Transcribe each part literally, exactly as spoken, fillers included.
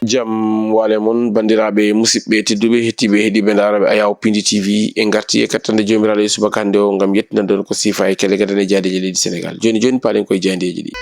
Jam waale mon, banndiraaɓe, musidɓe tedduɓe, hettiiɓe, heɗiiɓe, ndaarooɓe Ayaw Pindi T V. En ngartii e kattande Joomiraaɗo e subaka hannde o ngam yettinande on ko siifa e kelle gadane e jaadeeji leydi Senegaal. Jooni jooni, paaɗen koye jaayndeeji ɗi.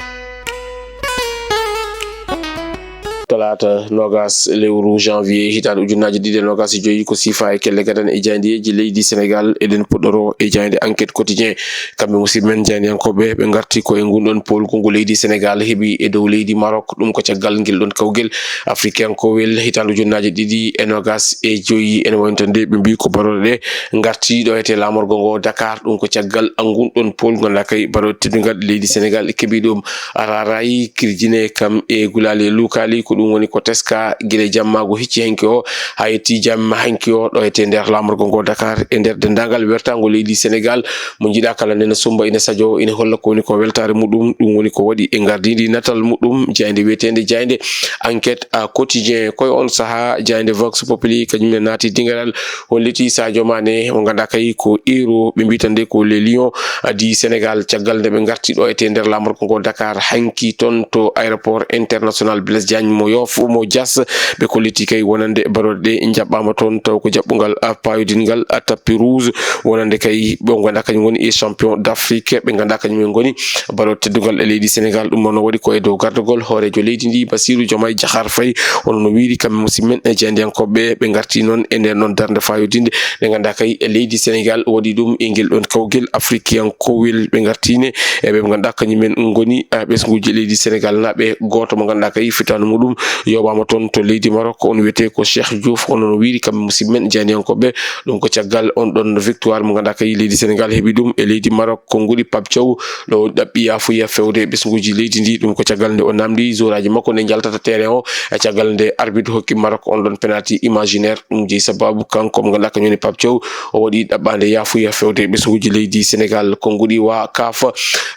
Talaata noogas lewru janvier hitaande ujunnaaje ɗiɗi e noogas e joy, ko siifa e kelle gadane e jaayndeeji leydi Senegaal. Eɗen puɗɗoroo e jaaynde Enquête Quotidien. Kamɓe musidɓe men jaayndiyankooɓe, ɓe ngarti ko e ngun ɗon poolgu ngu leydi Senegaal heɓi e dow leydi Maroc. Ɗum ko caggal ngel ɗon kawgel afrikankowel hitaande ujunnaaje ɗiɗi e noogas e joy. Ene waynitande ɓe mbii ko barooɗe ɗe ngarti ɗo etee laamorgo ngo Dakar. Ɗum ko caggal ngun ɗon poolgu, nganndaa kay, barooɗe teddungal leydi Senegaal keɓi ɗum. Araarayi kirjine kam e gulaali e luukaali, ko ɗum woni ko teska gila jammaagu hecci hanki o haa yetti jamma hanki o ɗo etee nder laamorgo ngo Dakar, e nder denndaangal wertaango leydi Senegaal. Mo njiɗaa kala nena sumba, ina sajo, ina holla ko woni ko weltaare muɗum. Ɗum woni ko waɗi e ngardiindi natal muɗum, jaaynde wiyeteende jaaynde Enquête Quotidien. Koye on sahaa, jaaynde Vox Populi kañum ne naati dingiral, holliti Sadio Mané, mo nganndaa kay ko héros, ɓe mbii tan de ko le lion du Sénégal, caggal nde ɓe ngarti ɗo etee nder laamorgo ngo Dakar hanki toon to aéroport international Blaise Diagne mo Yoff, mo Diass. Ɓe kolliti kay wonande barooɗe ɗe njaɓɓaama toon, taw ko jaɓɓungal, a, paayodingal, a, tapis rouge, wonande kay ɓe nganndaa kañum woni e champion d'Afrique, ɓe nganndaa kañum en ngoni barooɗe teddungal e leydi Senegaal. Ɗum noon o waɗi ko e dow gardagol hooreejo leydi ndi, Bassirou Diomaye Diakhar Faye. Hono no wiiri kamɓe musidɓe men e jaayndiyankooɓe, ɓe ngarti noon e nden noon darnde faayodinde nde nganndaa kay e leydi Senegaal waɗi ɗum e ngel ɗon kawgel afrikiyankowel. Ɓe ngartine e ɓe nganndaa kañum en ngoni, eh, ɓesnguuji leydi Senegaal naaɓe. Gooto mo nganndaa kay fitaandu muɗum yooɓaama toon to leydi Maroc, on wiyetee ko Cheikh Diouf. Hono no wiiri kamɓe musidɓe men jaayndiyankooɓe, ɗum ko caggal on ɗon victoire mo nganndaa kay leydi Senegaal heɓi ɗum e leydi Maroc. Ko nguɗi Pape Thiaw ɗo ɗaɓɓi yaafuya fewde ɓesnguuji leydi ndi. Ɗum ko caggal nde o namdi zoraaji makko nde njaltata terrain o, e caggal nde arbitre hokki Maroc on ɗon penalty imaginaire. Ɗum jeyi sababu kanko mo nganndaa kañum woni Pape Thiaw, o waɗi ɗaɓɓaande yaafuya fewde ɓesnguuji leydi Senegaal. Ko nguɗi wa CAF,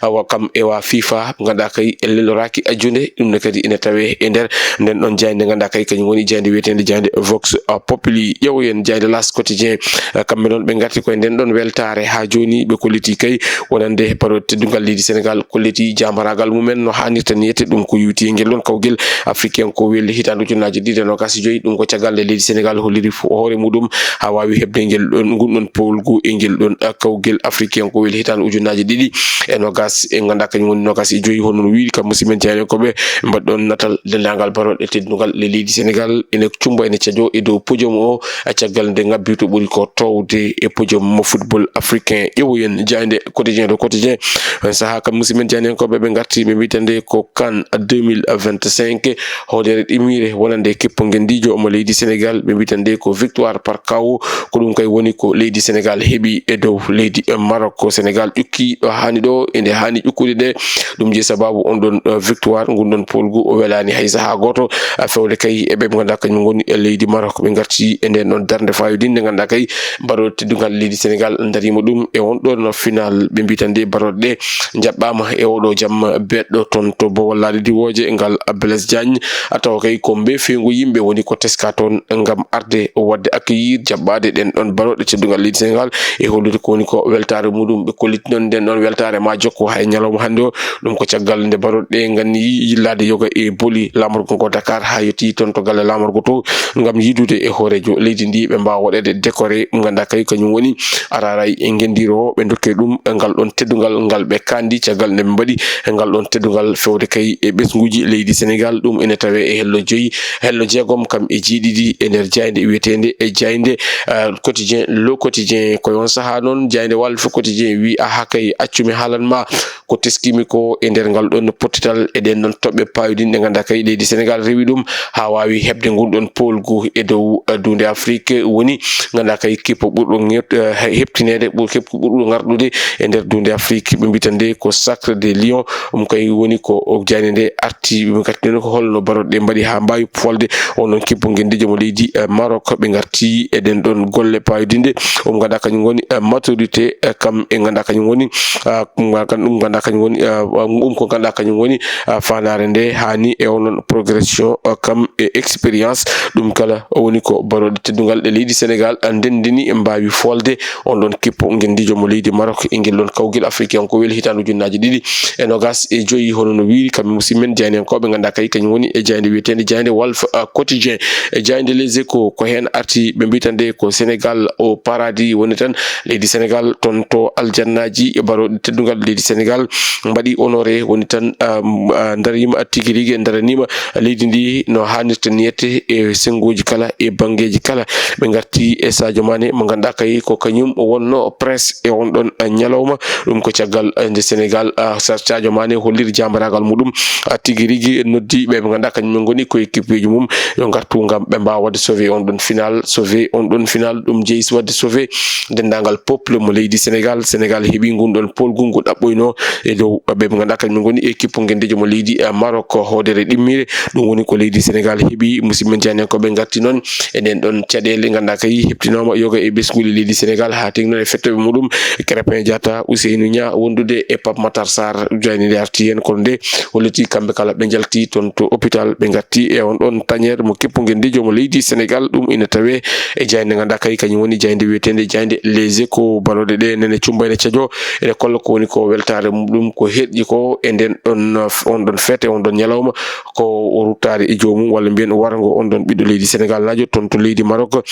awa kam e wa FIFA, nganndaa kay e leloraaki ajjunde. Ɗum ne kadi ene tawee e nder nden ɗon jaaynde nganndaa kay kañum woni jaaynde wiyeteende jaaynde Vox Populi. Ƴeewoyen jaaynde L'As Quotidien. Eh, kamɓe noon ɓe ngarti koye nden ɗon weltaare. Haa jooni ɓe kolliti kay wonande barooɗe teddungal leydi Senegaal, kolliti jaambaraagal mumen no haanirta ni. Ete ɗum ko yuwti e ngel ɗon kawgel afrikiyankowel hitaande ujunnaaje ɗiɗi e noogas e joy. Ɗum ko caggal nde leydi Senegaal holliri fo-, hoore muɗum haa waawi heɓde ngel ɗon, ngun ɗon poolgu e ngel ɗon, eh, kawgel afrikiyankowel hitaande ujunnaaje ɗiɗi e noogas e nganndaa kañum woni noogas e joy. Hono no wiiri kam musidɓe men jaayndiyankooɓe, mbaɗɗon natal denndaangal barooɗe teddungal le leydi Senegaal ene cumba, ene cajo e dow podium o, caggal nde ngabbi to ɓuri ko toowde e podium mo football africain. Ƴeewoyen jaaynde Quotidien de Quotidien. On sahaa kam musidɓe men jaayndiyankooɓe, ɓe ngarti ɓe mbiyata nde ko CAN deux mille vingt-cinq, hoodere ɗimire wonande kippo ngenndiijo mo leydi Senegaal, ɓe mbiyata nde ko victoire par K O. Ko ɗum kay woni ko leydi Senegaal heɓi e dow leydi Maroc. Ko Senegaal ƴukki ɗo haani ɗo, e nde haani ƴukkude nde. Ɗum jeyi sababu on ɗon, eh, victoire, ngun ɗon poolgu o welaani hay sahaa gooto. Eh, fewde kay e ɓe nganndaa kañum ngoni e leydi Maroc. Ɓe ngarti e nden ɗon darnde faayodinde, nganndaa kay barooɗe teddungal leydi Senegaal ndariima ɗum e on ɗon final. Ɓe mbiyata nde barooɗe ɗe njaɓɓaama e oɗo jamma beɗɗo toon to Bowal Laaɗe Diwooje ngal Blaise Diagne. A tawa kay ko mbeefeengu yimɓe woni ko teska toon ngam arde waɗde accueillir, jaɓɓaade ɗen ɗon barooɗe teddungal leydi Senegaal e hollude ko woni ko weltaare muɗum. Ɓe kolliti noon nden ɗon weltaare ma jokko hay ñalawma hannde o. Ɗum ko caggal nde barooɗe ɗe nganni yillaade yoga e boli laamorgo ngo Dakar haa yettii toon to galle laamorgo to ngam yiidude e hooreejo leydi ndi, ɓe mbaawa waɗeede décoré. Nganndaa kay kañum woni araaraay e ngenndiiro o, ɓe ndokkee ɗum ngal ɗon teddungal ngal ɓe kaandi caggal nde ɓe mbaɗi ngal ɗon teddungal fewde kay e ɓesnguuji leydi Senegaal. Ɗum ene tawee e hello joyi, hello jeegom kam e jeeɗiɗi e nder jaaynde wiyeteende e jaaynde, ah, Quotidien, Le Quotidien. Ko e on sahaa noon jaaynde Walf Quotidien wi, aha kay, accu mi haalan ma ko teskimi ko e nder ngal ɗon pottital e ɗen ɗon toɓɓe paayodinɗe, nganndaa kay leydi Senegaal rewi ɗum haa waawi heɓde ngun ɗon poolgu e dow, eh, duunde Afrik woni, nganndaa kay kippo ɓurɗo ŋet-, eh, he-, heɓtineede, ɓur-, kippo ɓurɗo ŋarɗude e nder duunde Afrik. Ɓe mbiyata nde ko Sacre des Lions. Ɗum kay woni ko o jaaynde nde arti, ɓe ngarti nde ko holno barooɗe ɗe mbaɗi haa mbaawi folde on ɗon kippo ngenndiijo mo leydi, eh, Maroc. Ɓe ngarti e ɗen ɗon golle paayodinɗe. Ɗum nganndaa kañum woni, eh, maturité, eh, kam e nganndaa kañum woni, ah, ɗum nganndaa kañum woni, ah, ɗum ko nganndaa kañum woni, ah, faandaare nde haani e on ɗon programme. pression, uh, kam e expérience. Ɗum kala woni ko barooɗe teddungal ɗe leydi Sénégal, uh, ndenndini, mbaawi foolde on ɗon kippo ngenndiijo mo leydi Maroc e ngel ɗon kawgel afrikankowel hitaande ujunnaaji ɗiɗi e noogaas e joyi, hono no wiiri kamɓe musidɓe men jaayndiyankooɓe, nganndaa kay kañum woni e jaaynde wiyeteende jaaynde Walf, uh, Quotidien. E jaaynde Les Échos, ko heen arti ɓe mbiyta nde ko Sénégal au paradis, woni tan leydi Sénégal toon to aljannaaji, e barooɗe teddungal leydi Sénégal mbaɗi honoré, woni tan, ah, ah, ndariima tigi rigi, ndaraniima leydi ndi no haanirta niyete e sennguuji kala, e banngeeji kala. Ɓe ngarti e Sadio Mané mo ngannduɗaa kay ko kañum wonnoo prince e on ɗon, ah, ñalawma. Ɗum ko caggal, ah, nde Sénégal, ah, Sa-, Sadio Mané holliri jaambaraagal muɗum, ah, tigi rigi noddi ɓe ɓe ngannduɗaa kañum en ngoni ko équipe uji mum yo ngartu ngam ɓe mbaawa waɗde sauver on ɗon final, sauver on ɗon final. Ɗum jeyi waɗde sauver denndaangal peuple mo leydi Sénégal. Sénégal heɓi ngun ɗon poolgu ngu ɗaɓɓoyno e dow ɓe ɓe ngannduɗaa kañum ngoni équipe ngenndiijo mo leydi, eh, Maroc. Hoodere ɗimmire, ɗum woni ko leydi Sénégal heɓi. Musidɓe men jaayndiyankooɓe ngarti noon e nden ɗon caɗeele, ngannduɗaa kay heɓtinooma yoga e ɓesnguuli leydi Sénégal, haa tigi noon e fettooɓe muɗum, Krépin Diatta, Ousseynou Niang, wondude e Pape Matar Sarr. Jaaynde nde arti heen, kono nde holliti kamɓe kala ɓe njalti toon to hôpital, ɓe ngarti e on ɗon tanière mo kippu ngenndiijo mo leydi Sénégal. Ɗum ina tawee e jaaynde ngannduɗaa kay kañum woni jaaynde wiyeteende jaaynde Les Échos. Barooɗe ɗe Nene Cumba ene cajo, ene kolla ko woni ko weltaare muɗum, ko heƴƴi ko e nden ɗon, on ɗon fête, on ɗon ñalawma, ko o ruttaade e joomum, walla mbiyen warngo on ɗon ɓiɗɗo leydi Sénégal naajo toon to leydi Maroc,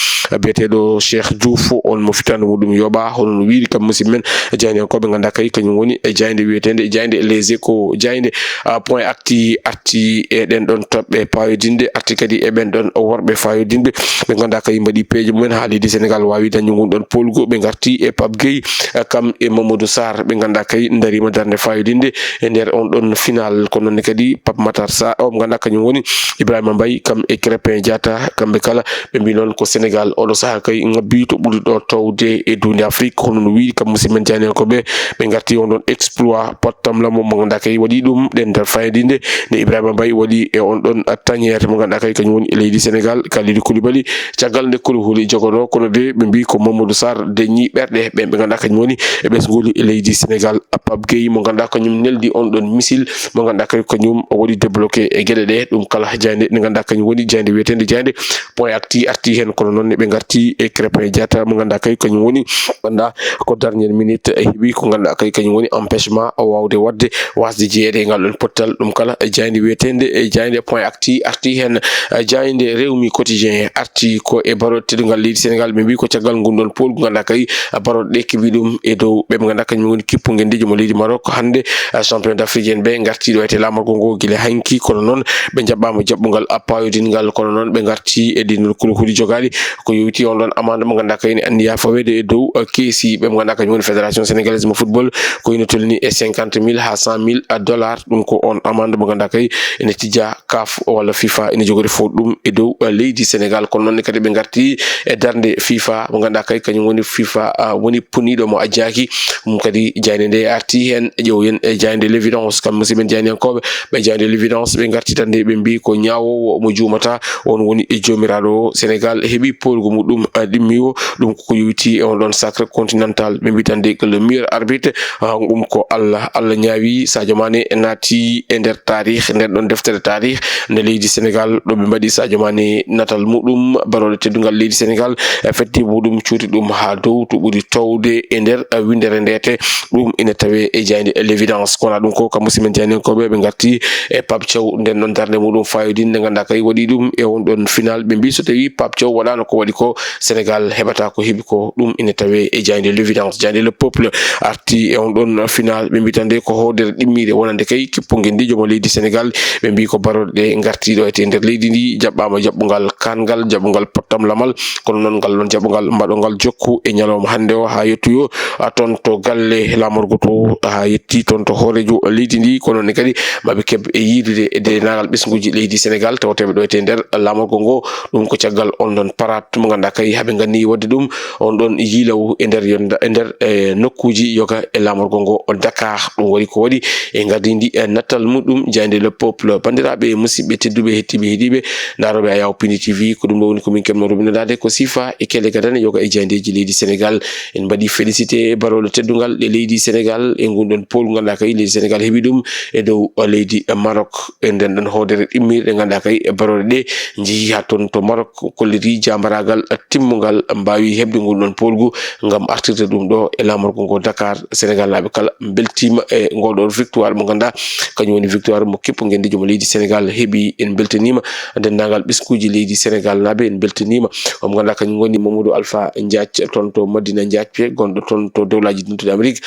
biyeteeɗo Cheikh Diouf, on mo fitaandu muɗum yoɓaa, hono no wiiri kam musidɓe men jaayndiyankooɓe, ngannduɗaa kay kañum woni e jaaynde wiyeteende jaaynde Les Échos. Jaaynde, ah, Point Actu arti e ɗen ɗon toɓɓe faayoodinɗe, arti kadi e ɓen ɗon worɓe faayoodinɓe ɓe ngannduɗaa kay mbaɗi peeje mumen haa leydi Sénégal waawi dañde ngun ɗon poolgu. Ɓe ngarti e Pape Gueye, ah, kam e Mamadou Sarr, ɓe ngannduɗaa kay ndariima darnde faayoodinɗe e nder on ɗon final. Ko noon ne kadi Pape Matar Sarr, o mo ngannduɗaa kañum woni Ibrahima Mbaye, kam e Krépin Diatta, kamɓe kala ɓe mbii noon ko Sénégal oɗo sahaa kay ngabbii to ɓuri ɗo towde e duunde Afrik. Hono no wiiri kam musidɓe men jaayndiyankooɓe, ɓe ngarti on ɗon exploit pottamlamo mo ngannduɗaa kay waɗi ɗum ɗen nder faayoodinɗe nde Ibrahima Mbaye waɗi e on ɗon tanière mo ngannduɗaa kay kañum woni e leydi Sénégal, Kalidou Koulibaly. Caggal nde Koulibaly jogono, kono de ɓe mbii ko Mamadou Sarr deñi ɓerɗe ɓen ɓe ngannduɗaa kañum woni e ɓesnguuli e leydi Sénégal. Pape Gueye mo ngannduɗaa kañum neldi on ɗon missile mo ngannduɗaa kay kañum o waɗi débloqué e geɗe ɗe. Ɗum kala jaaynde nde ngannduɗaa kañum woni jaaynde wiyeteende jaaynde Point Actu arti heen, kono noon ne ɓe ngarti e Krépin Diatta mo ngannduɗaa kay kañum woni, ngannduɗaa ko dernière minute e heɓi ko ngannduɗaa kay kañum woni empêchement o waawde waɗde wasde jeyeede e ngal ɗon pottal. Ɗum kala e jaaynde wiyeteende e jaaynde Point Actu arti heen. Eh, jaaynde Rewmi Quotidien arti ko e barooɗe teddungal leydi Sénégal, ɓe mbii ko caggal ngun ɗon poolgu ngannduɗaa kay, eh, barooɗe ɗe keɓi ɗum e dow ɓe ɓe ngannduɗaa kañum woni kippu ngenndiijo mo leydi Maroc. Hannde, eh, champion d'Afrique en ɓe ngarti ɗo e laamorgo ngo gila hanki, kono noon ɓe njaɓɓaama jaɓɓungal, ah, paayoodingal, kono noon ɓe ngarti e ɗin kuluhuli jogaaɗi ko yowiti on ɗon amande mo ngannduɗaa kay ene anniyaa faweede e dow, eh, keesi ɓe ɓe ngannduɗaa kañum woni Fédération Sénégalaise mo Football, ko ina tolni e cinquante mille haa cent mille dollars. Ɗum ko on amande mo ngannduɗaa kay ene tijja CAF walla FIFA ene jogori fawde ɗum e dow, eh, leydi Sénégal. Kono noon ne kadi ɓe ngarti e darnde FIFA mo ngannduɗaa kay kañum woni FIFA, ah, woni puniiɗo mo ajjaaki. Ɗum kadi jaaynde nde arti heen, ƴeewen e jaaynde L'Évidence, kam musidɓe men jaayndiyankooɓe, ɓe jaaynde L'Évidence ɓe ngarti tan nde ɓe mbii ko ñaawoowo mo juumata on woni e joomiraaɗo o. Sénégal heɓi poolgu muɗum, ah, ɗimmi o. Ɗum ko yowiti e on ɗon sacre continental, ɓe mbii tan nde que le meilleur arbitre, ah, ɗum ko Allah. Allah ñaawi, Sadio Mané naati e nder taarih, nder ɗon deftere taarih nde leydi Sénégal, ɗo ɓe mbaɗi Sadio Mané natal muɗum, barooɗe teddungal leydi Sénégal, e fetti muɗum cuuti ɗum haa dow to ɓuri towde e nder, eh, winndere ndeete. Ɗum ina tawee e jaaynde L'Évidence. Kono ɗum ko kam musidɓe men jaayndiyankooɓe, ɓe ngarti e Pape Thiaw, nden ɗon darnde muɗum faayoodinde, nde ngannduɗaa kay waɗi ɗum e on ɗon final. Ɓe mbii so tawii Pape Thiaw waɗaano ko waɗi ko, Sénégal heɓata ko heɓi ko. Ɗum ina tawee e jaaynde L'Évidence. Jaaynde Le Peuple arti e on ɗon final, ɓe mbii tan nde ko hoodere ɗimmiire wonande kay kippu ngenndiijo mo leydi Sénégal. Ɓe mbii ko barooɗe ɗe ngarti ɗo e nder leydi ndi, jaɓɓaama jaɓɓungal kanngal, jaɓɓungal pottamlamal, kono noon ngal ɗon jaɓɓungal mbaɗongal jokku e ñalawma hannde o haa yettoyo, ah, toon to galle laamorgo to, haa yetti toon to hooreejo leydi ndi. Kono ne kadi maɓe keɓ e yiidude e deenaagal ɓesnguuji leydi Sénégal tawteeɓe ɗo e nder laamorgo ngo. Ɗum ko caggal on ɗon parat mo ngannduɗaa kay haɓe nganni waɗde ɗum on ɗon yiilaw e nder yonda, e nder, eh, nokkuuji yoga e laamorgo ngo Dakar. Ɗum waɗi ko waɗi e ngardiindi, eh, nattal muɗum, jaaynde Le Peuple. Banndiraaɓe musidɓe tedduɓe, heɗtiiɓe, heɗiiɓe, ndaarooɓe Ayaw Pindi T V, ko ɗum ɗo woni ko min keɓno rubinandaade ko sifa e kelle gadane yoga e jaayndeeji leydi Sénégal. En mbaɗi félicité barooɗe teddungal e leydi Sénégal e ngun ɗon pool ngannduɗaa kay leydi Sénégal heɓi ɗum e dow leydi Maroc. E nden ɗon Nder ɗimmiiɗe ɗe ngannduɗaa kay e barooɗe ɗe njehi haa toon to Maroc, kolliti jaambaraagal timmungal mbaawi heɓde ngol ɗoon poolgu ngam artirde ɗum ɗo e laamorgo ngo Dakar. Senegal naaɓe kala mbeltiima e ngol ɗoon victoire mo ngannduɗaa kañum woni victoire mo kippu ngenndi joom leydi Senegal heɓi. En mbeltaniima denndaangal ɓesnguuji leydi Senegal naaɓe, en mbeltaniima omo ngannduɗaa kañum woni Mamadou Alpha Ndiaye toon to Madina Ndiaye gonɗo toon to Dowlaaji Dentuɗi Amerik,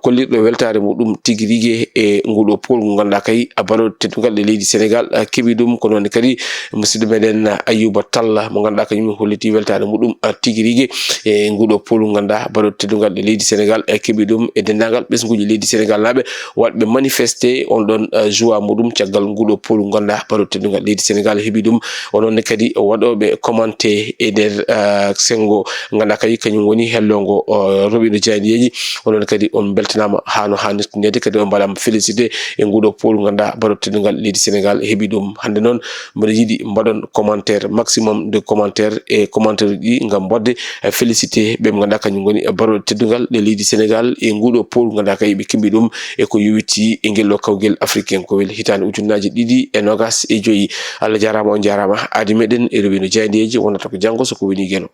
kollirɗo weltaare muɗum tigi rigi e nguɗo pool ngu ngannduɗaa kay a baɗo teddungal e leydi Senegal keɓi ɗum. Ko noon kadi musidɗo meɗen Ayuba Talla mo ngannduɗaa kañum holliti weltaare muɗum tigi rigi e nguɗo pool ngu ngannduɗaa baɗo teddungal e leydi Senegal keɓi ɗum e denndaangal ɓesnguuji leydi Senegal naaɓe waɗɓe manifesté on ɗon joie muɗum caggal nguɗo pool ngu ngannduɗaa baɗo teddungal leydi Senegal heɓi ɗum. O noon kadi waɗooɓe commenté e nder senngo ngannduɗaa kadi kañum woni hellongo roɓindo jaayndeeji. Onon kadi on mbeltanaama haa no haanirta neede, kadi on mbaɗaama félicité e nguɗo pool ngannduɗaa baɗo teddungal leydi Senegal heɓi ɗum. Hannde noon mboɗo yiɗi mbaɗon commentaire, maximum de commentaire e commentaire ɗi ngam waɗde félicité ɓe ngannduɗaa kañum ngoni baɗo teddungal ɗe leydi Senegal e nguɗo pool ngannduɗaa kay ɓe keɓi ɗum e ko yowiti e ngel ɗo kawgel africain kowel hitaande ujunnaaji ɗiɗi e noogas e joyi. Allah jaaraama, on jaaraama. Aadi meɗen e roɓindo jaayndeeji wonata ko janngo so ko woni geno.